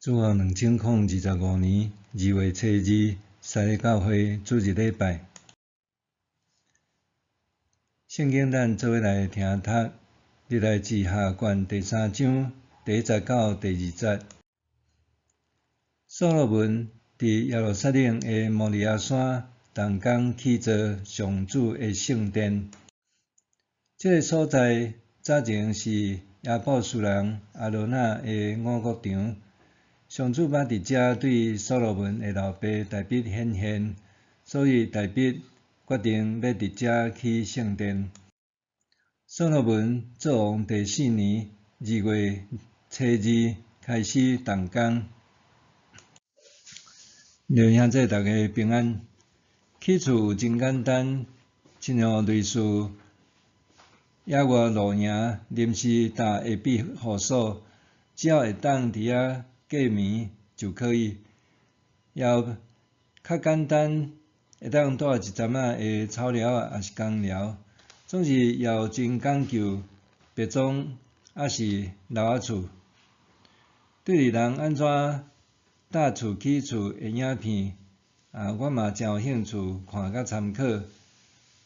主後2025年2月初二，西礼教會主日禮拜。聖經咱做伙來聽讀，歷代志下卷第三章第一節到第二節。所羅門佇耶路撒冷的摩利亞山動工起造上主的聖殿。這个所在早前是耶布斯人亞羅那的五穀場。上主捌佇遮對所羅門的老爸大衛顯現，所以大衛決定欲佇遮起聖殿。所羅門做王第四年二月初二開始動工。弟兄姊妹大家平安。起厝真簡單，親像類似野外露營，臨時搭的庇護所，只要會當佇遐過暝就可以。也有較簡單，會當蹛一陣仔的草寮抑是工寮，總是也有真講究別莊抑是樓仔厝。對於人按怎搭厝起厝的影片，我嘛誠有興趣看佮參考。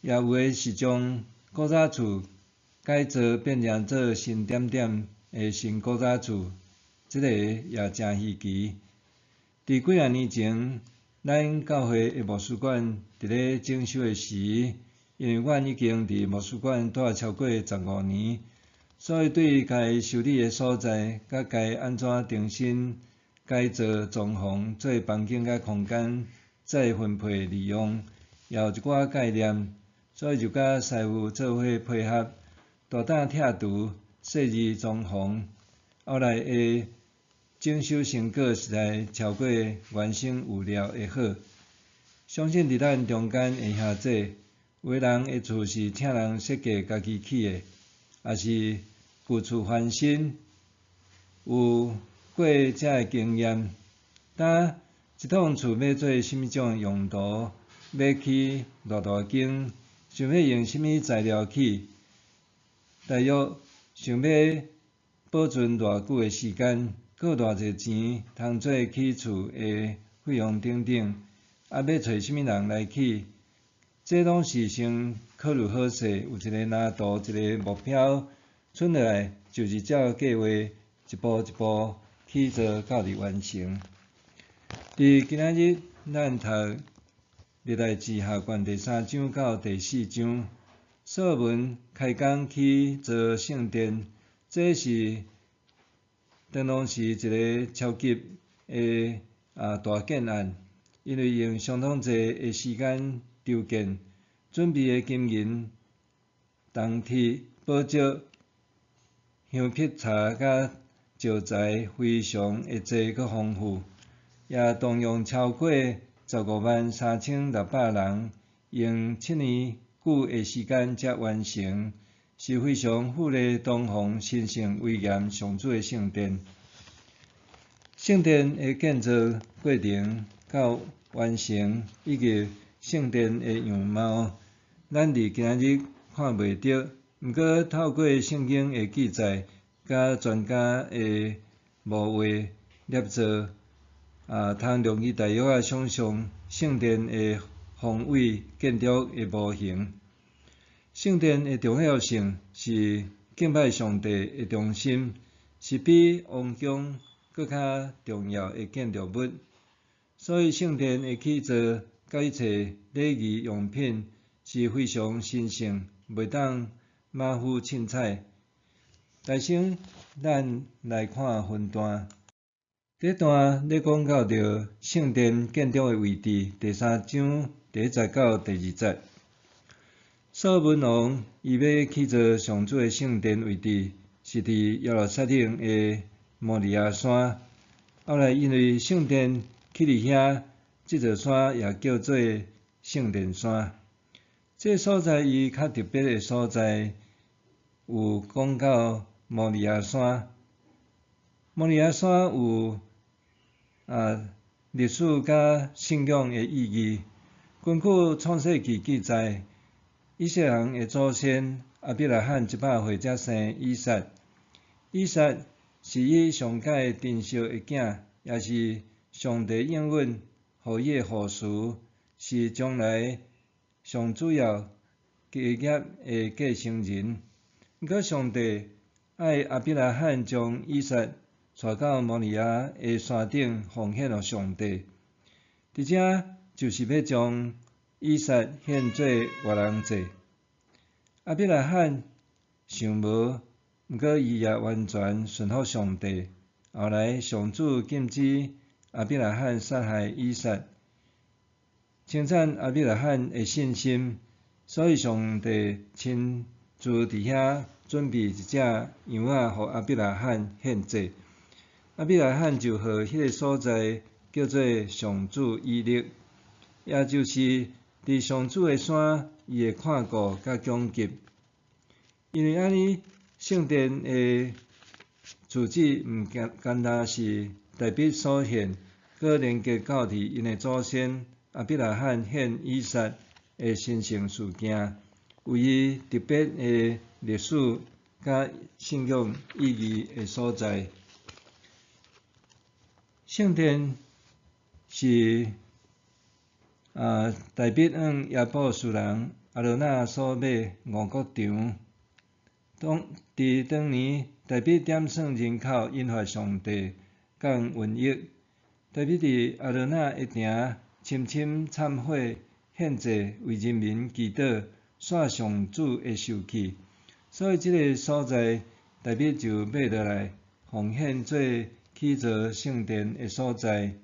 也有的是將古早厝改造變成做新點點的新古早厝，這个也誠稀奇。佇幾若年前，咱教會的牧師館佇咧整修的時，因為阮已經佇牧師館蹛超過十五年，所以對該修理的所在，佮該按怎重新改造裝潢做房間佮空間再分配利用，也有一寡概念，所以就佮師傅做伙配合，大膽拆除，細緻裝潢，後來的整修成果實在超過原先預料的好。相信佇咱中間的兄弟，有的人的厝是請人設計家己起的，抑是舊厝翻新，有過這个經驗。當一棟厝欲做啥物種用途，欲起偌大間，想欲用啥物材料起，大約想欲保存偌久的時間，閣偌濟錢通做起厝的費用等等，欲揣啥物人來起，這攏是先考慮好勢，有一个藍圖，一个目標，賰落來就是照計畫一步一步起造到佇完成。佇今仔日，咱讀歷代志下卷第三章到第四章，所羅門開工起造聖殿，這是當當時一个超級的大建案，因為用相當濟的時間籌建，準備的金銀、銅鐵、寶石、香柏柴佮石材非常的濟閣豐富，也動用超過153,600人，用7年久的時間才完成，是非常富麗堂皇、神聖威嚴上主的聖殿。聖殿的建造過程到完成，以及聖殿的樣貌，咱佇今仔日看袂著。毋過透過聖經的記載，佮專家的模畫捏造，通容易大約仔想像聖殿的方位建築的模型。聖殿的重要性是敬拜上帝的中心，是比王宮閣較重要的建築物。所以聖殿的起造佮一切禮儀用品是非常神聖，袂當馬虎凊彩。來先，咱來看分段。第一段咧講到著聖殿建築的位置，第三章第一節到第二節。所羅門王伊欲起造上主的聖殿位置是佇耶路撒冷的摩利亞山。後來因為聖殿起佇遐，這座山也叫做聖殿山。這个所在伊較特別的所在，有講到摩利亞山。摩利亞山有歷史佮信仰的意義。根據創世記記載，以色列人的祖先亞伯拉罕一百歲才生以撒。以撒是伊上蓋珍惜的囝，也是上帝應允予伊的後嗣，是將來上主要家業的繼承人。毋過上帝愛亞伯拉罕將以撒帶到摩利亞的山頂奉獻予上帝。佇遮就是欲將以撒獻做活人祭。亞伯拉罕想無，毋過伊也完全順服上帝。後來上主禁止亞伯拉罕殺害以撒，稱讚亞伯拉罕的信心，所以上帝親自佇遐準備一隻羊仔予亞伯拉罕獻祭。亞伯拉罕就號彼个所在叫做上主以勒，也就是佇上主的山，伊會看顧佮供給。因為按呢，聖殿的柱子毋干焦是大衛所獻，閣連結到佇𪜶的祖先亞伯拉罕獻以撒的神聖事件，有伊特別的歷史佮信仰意義的所在。聖殿是大衛向耶布斯人亞羅那所買五穀場。當佇當年，大衛點算人口，引發上帝降瘟疫。大衛佇亞羅那的埕深深懺悔獻祭，為人民祈禱，煞上主的受氣。所以這个所在，大衛就買落來，奉獻做起造聖殿的所在。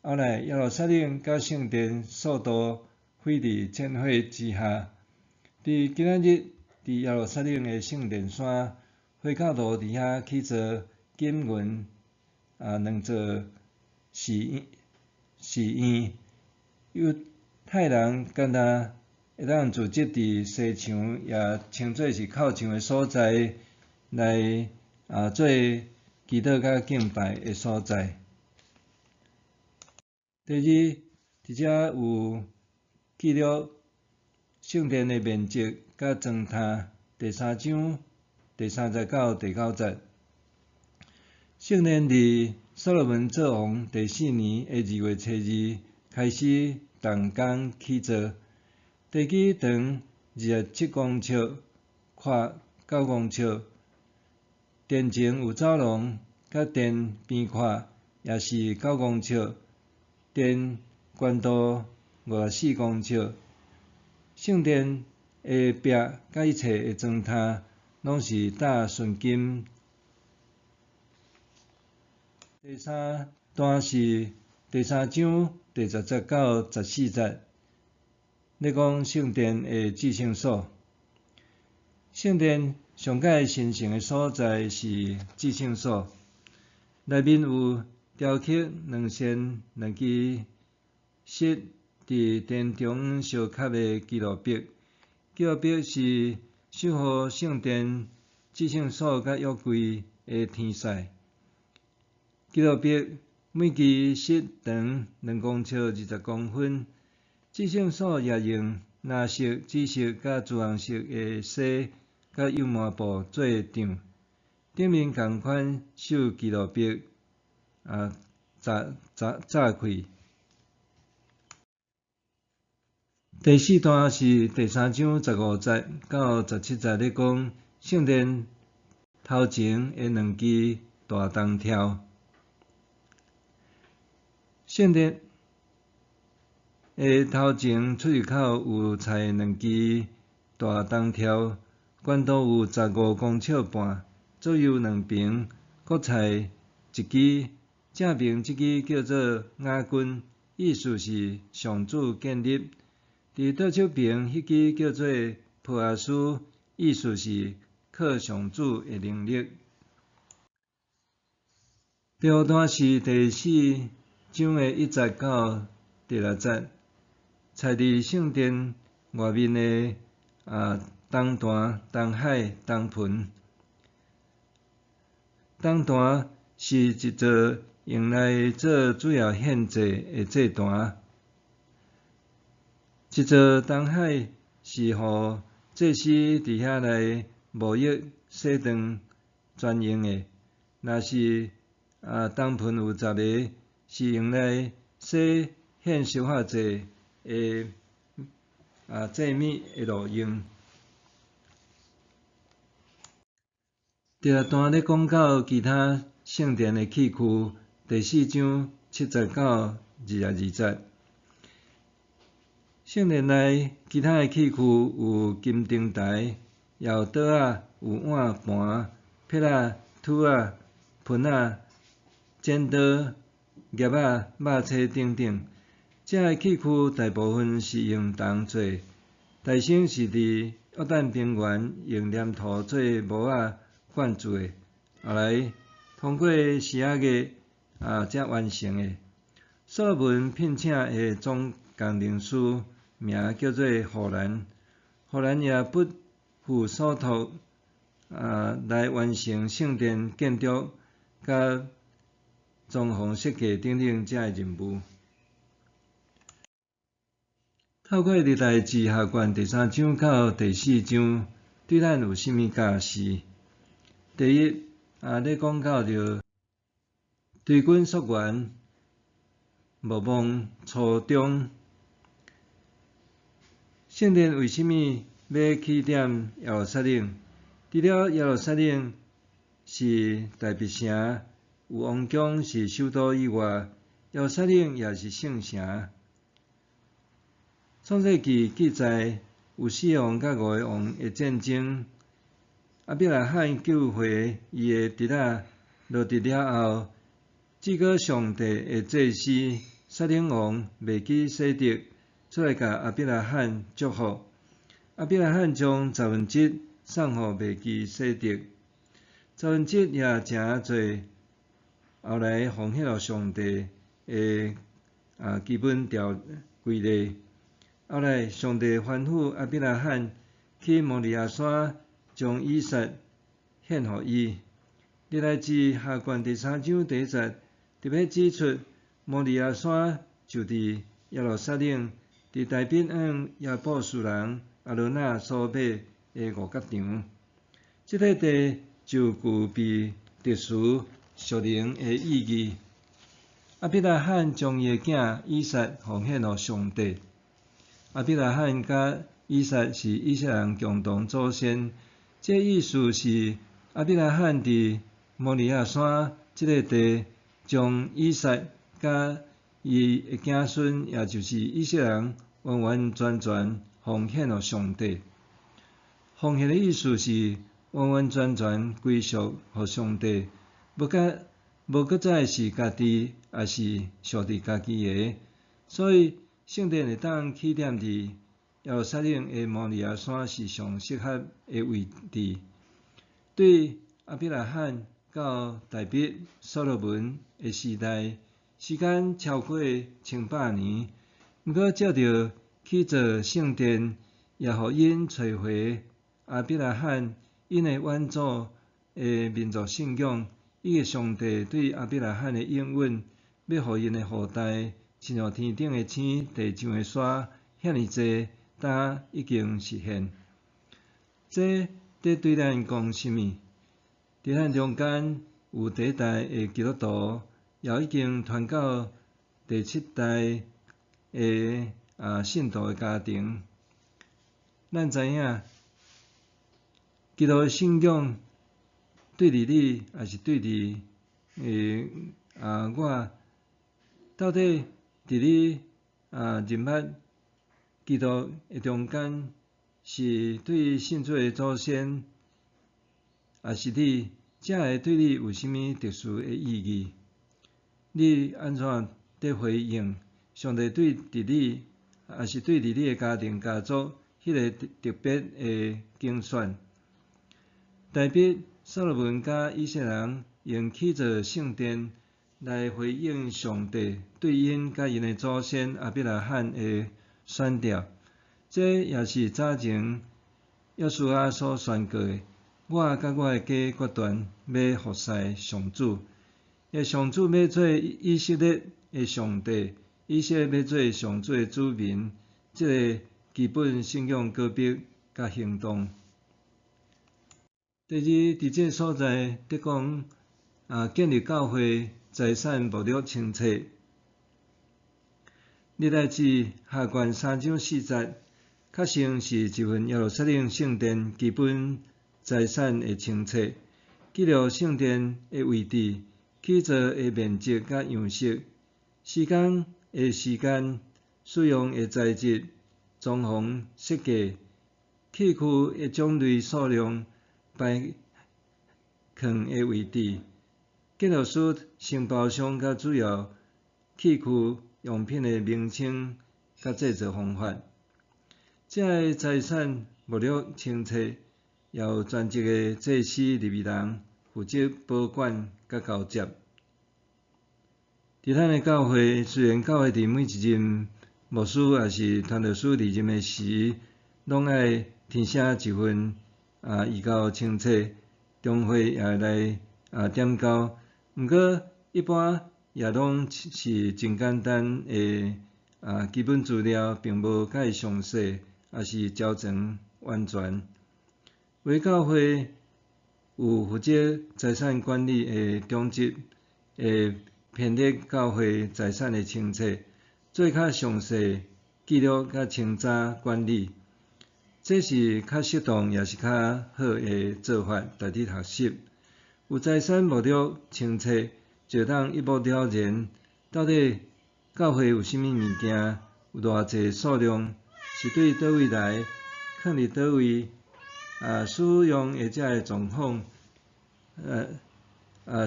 後來耶路撒冷佮聖殿數度毀佇戰火之下。佇今仔日，佇耶路撒冷的聖殿山，回教徒佇遐起造金銀兩座寺院。寺院，猶太人敢若會當組織佇西牆，也稱做是哭牆的所在，來做祈禱佮敬拜的所在。第二，佇遮有記錄聖殿的面積佮磚塔，第三章第三節到第九節。聖殿佇所羅門做王第四年的二月初二開始動工起造，地基長二十七公尺，闊九公尺。殿前有走廊，佮殿邊闊也是九公尺，殿懸度五十四公尺。聖殿的壁佮一切的磚塔，攏是打純金。第三段是第三章第十節到十四節，咧講聖殿的至聖所。聖殿上蓋神聖的所在是至聖所，內面有雕刻兩仙兩支獅佇殿中相合的基路伯。基路伯是守護聖殿至聖所佮約櫃的天使。基路伯每支翅長兩公尺二十公分。至聖所也用藍色、紫色佮朱紅色的紗佮油麻布做帳，頂面仝款繡基路伯紮紮開。第四段是第三章十五節到十七節咧講聖殿頭前的兩支大銅柱。聖殿的頭前出入口有採兩支大銅柱，懸度有十五公尺半，左右兩爿各採一支。正爿這支叫做雅斤，意思是上主建立。佇倒手爿彼支叫做波阿斯，意思是靠上主的能力。第五段是第四章的一節到第六節，採佇聖殿外面的銅壇、銅海、銅盆。銅壇是一座用來做主要獻祭的祭壇。一座銅海是予祭司佇遐來沐浴洗頓專用的。若是銅盆有10个，是用來洗獻燒化祭的祭物的路用。第六段咧講到其他聖殿的器具，第四章7節到22節。聖殿內其他的器具有金燈臺，也有桌仔、有碗盤、撇仔、杵仔、盆仔、剪刀、鑷仔、肉叉等等。這个器具大部分是用銅做，大省是佇約旦平原用黏土做模仔灌注的，後來通過時仔月才完成的。所羅門聘請的總工程師名叫做戶蘭，戶蘭也不負所託來完成聖殿建築佮裝潢設計等等這个任務。透過歷代志下卷第三章到第四章，對咱有啥物教示？第一，咧講到著追根溯源，莫忘初衷。聖殿為啥物欲起點耶路撒冷？除了耶路撒冷是大衛城，有王宮是首都以外，耶路撒冷也是聖城。創世記記載有四個王佮五个王的戰爭。亞伯拉罕救回伊的侄仔羅得了後，至高上帝的祭司撒冷王麥基洗德出來共亞伯拉罕祝福。亞伯拉罕將十分之一送予麥基洗德，十分之一也成做後來奉獻予上帝的基本條規例。後來，上帝吩咐亞伯拉罕去摩利亞山，將以撒獻予伊。歷代志下卷第三章第一節特別指出，摩利亞山就佇耶路撒冷，佇大衛向耶布斯人亞倫納所買的五角場。這塊地就具備特殊屬靈的意義。亞伯拉罕將伊的囝以撒奉獻予上帝。亞伯拉罕佮以撒是以色列人共同祖先，這意思是亞伯拉罕佇摩利亞山這个地，將以撒佮伊的子孫，也就是以色列人，完完全全奉獻予上帝。奉獻的意思是完完全全歸屬予上帝，無佮無閣再是家己，抑是屬佇家己的，所以，聖殿會當起點佇耶路撒冷的摩利亞山是上適合的位置。對亞伯拉罕到大衛、所羅門的時代，時間超過1000年。毋過藉著起造聖殿，也予𪜶揣回亞伯拉罕𪜶的遠祖的民族信仰，以及上帝對亞伯拉罕的應允，欲予𪜶的後代親像天頂的星、地上的沙，遐爾濟，早已經實現。這佇對咱講啥物？佇咱中間有第一代的基督徒，也已經傳到第七代的信徒的家庭。咱知影，基督的信仰對佇你，抑是對佇我，到底佇你認捌基督的中間，是對信主的祖先，抑是你，這个對你有啥物特殊的意義？你按怎佇回應上帝對佇你，抑是對佇你的家庭家族彼个特別的揀選？大衛、所羅門佮以色列人用起造聖殿來回應上帝對𪜶佮𪜶的祖先亞伯拉罕的選擇，這也是早前約書亞所宣告的：我佮我的家決斷欲服侍上主，的上主欲做以色列的上帝，以色列欲做上主的子民，這个基本信仰告白佮行動。第二，佇這个所在，佇講建立教會財產目錄清冊。歷代志下卷三章四節，確實是一份耶路撒冷聖殿基本財產的清冊，記錄聖殿的位置、起造的面積佮樣式、施工的時間、使用的材質、裝潢設計、器具的種類數量、擺囥的位置、建築師承包商佮主要器具用品的名稱佮製造方法。這个財產目錄清冊，也有專職的祭司利未人負責保管佮交接。佇咱的教會，雖然教會佇每一任牧師抑是傳道師離任的時，攏愛填寫一份移交清冊，中會也會來點交。毋過一般也攏是真簡單的基本資料，並無介詳細，抑是周全完全。有的教會有負責財產管理的長執，會編列教會財產的清冊，做較詳細記錄佮清查管理。這是較適當，也是較好的做法，值得學習。有財產目錄清冊，就會當一目了然，到底教會有啥物物件，有偌濟數量，是對佗位來，囥佇佗位，使用的這个狀況，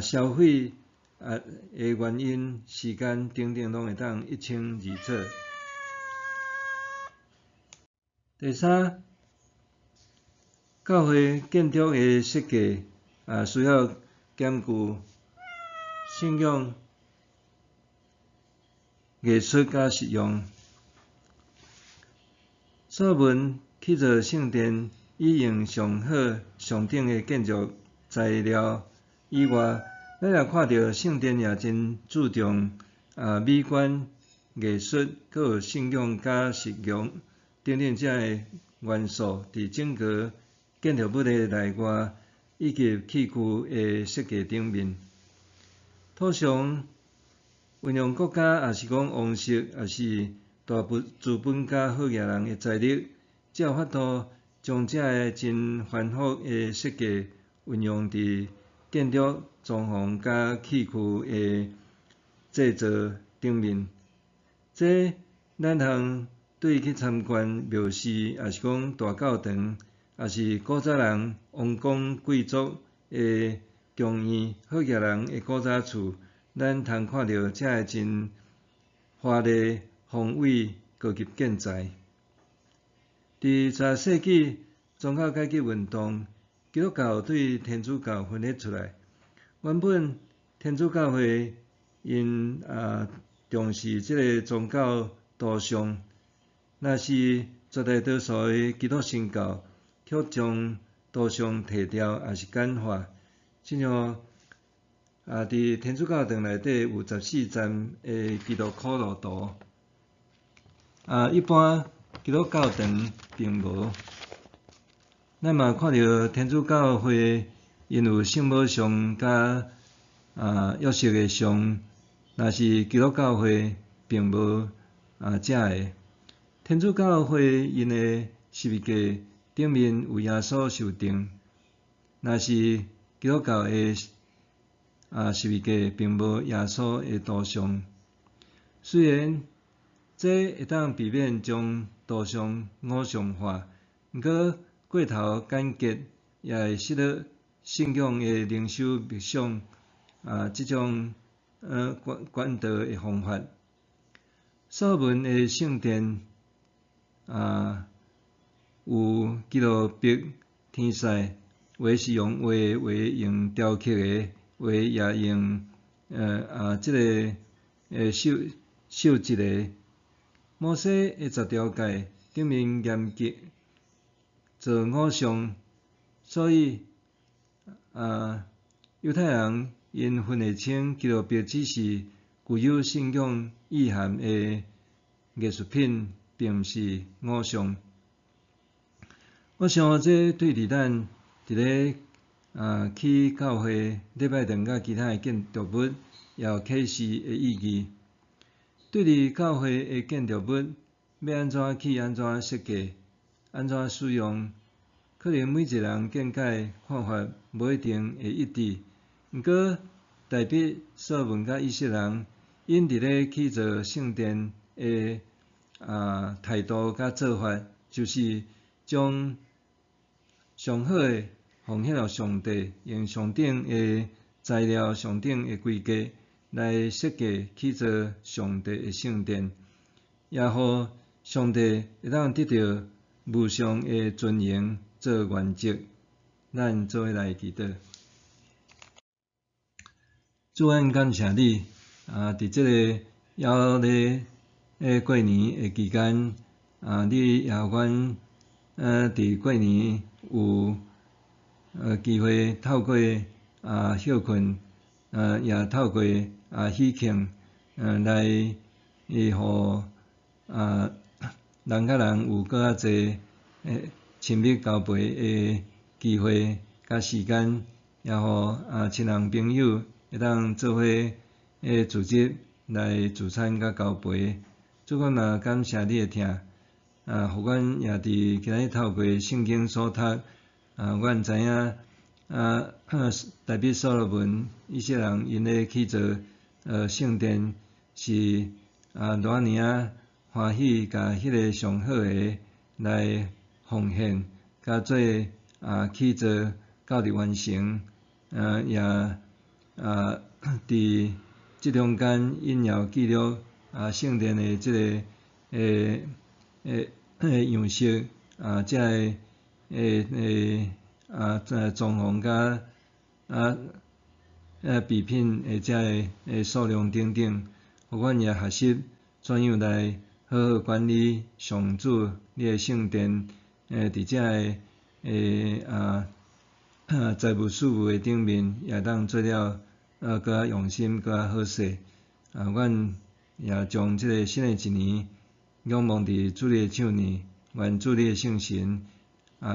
消費的原因、時間等等，攏會當一清二楚。第三，教會建築的設計需要兼顧信仰、藝術佮實用。所羅門起造聖殿，以用上好、上等的建築材料以外，咱也看著聖殿也真注重美觀、藝術，閣有信仰佮實用等等這个元素，佇整個建築物的內外以及器具的設計頂面。通常運用國家，抑是講王室，抑是大資本家好額人的財力，才有法度將這个真繁複的設計運用佇建築、裝潢佮器具的製造頂面。這咱通對去參觀廟寺，抑是講大教堂，抑是古早人王公貴族的宮院、好額人的古早厝，咱通看著這个真華麗宏偉高級建材。佇十世紀宗教改革運動，基督教對天主教分裂出來。原本天主教會𪜶重視這个宗教圖像，若是絕大多數的基督新教卻將圖像提掉，抑是簡化。親像佇天主教堂內底有14層的基督苦路圖，一般基督教堂並無。咱嘛看著天主教會𪜶有聖母像佮約瑟的像，若是基督教會並無這个。天主教會𪜶的十字架頂面有耶穌受釘，若是基督教的十字架並無耶穌的圖像。雖然這會當避免將圖像偶像化，毋過過頭簡潔也會失落信仰的靈修默想這種管道的方法。所羅門的聖殿有基路伯天使，有的是用畫的，有的用雕刻的，有的也用這个繡繡織的。摩西的十條誡頂面嚴禁做偶像，所以猶太人𪜶分會清基路伯只是具有信仰意涵的藝術品，並毋是偶像。我想這對佇咱佇咧起教會禮拜堂佮其他的建築物也有啟示的意義。對佇教會的建築物欲按怎起、按怎設計、按怎使用，可能每一个人見解看法無一定會一致。毋過，大衛、所羅門佮以色列人，𪜶佇咧起造聖殿的態度佮做法，就是將上好的奉獻予上帝，用上等的材料、上等的規格來設計起造上帝的聖殿，也予上帝會當得著無上的尊榮做原則。咱做伙來祈禱。主，阮感謝你，佇這个猶咧過年的期間，你也予阮佇過年有機會透過歇睏，也透過喜慶，來予人佮人有閣較濟親密交陪的機會佮時間，也予親人朋友會當做伙組織來聚餐佮交陪。主，阮嘛感謝你的疼，予阮也佇今日透過聖經所讀，阮知影大衛、所羅門、以色列人𪜶咧起造聖殿是偌爾仔歡喜，共彼个上好的來奉獻，佮做起造到佇完成，也佇這中間𪜶也有記錄聖殿的這个樣式，這个裝潢佮備品的這个數量等等，予阮也學習怎樣來好好管理上主你的聖殿，佇這个財務事務的頂面，也當做了閣較用心，閣較好勢。阮也將這个新的一年仰望佇主你的手裡，願主你的聖神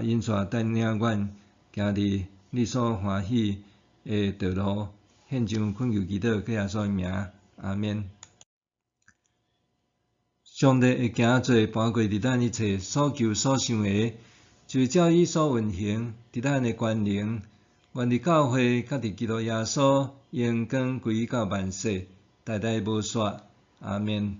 引帶帶領阮行佇你所歡喜的道路。獻上懇求祈禱，靠耶穌的名，阿免。上帝的行做搬過佇咱一切所求所想的，就是照伊所運行佇咱的權能。願佇教會佮佇基督耶穌榮光歸到萬世，代代無煞。阿免。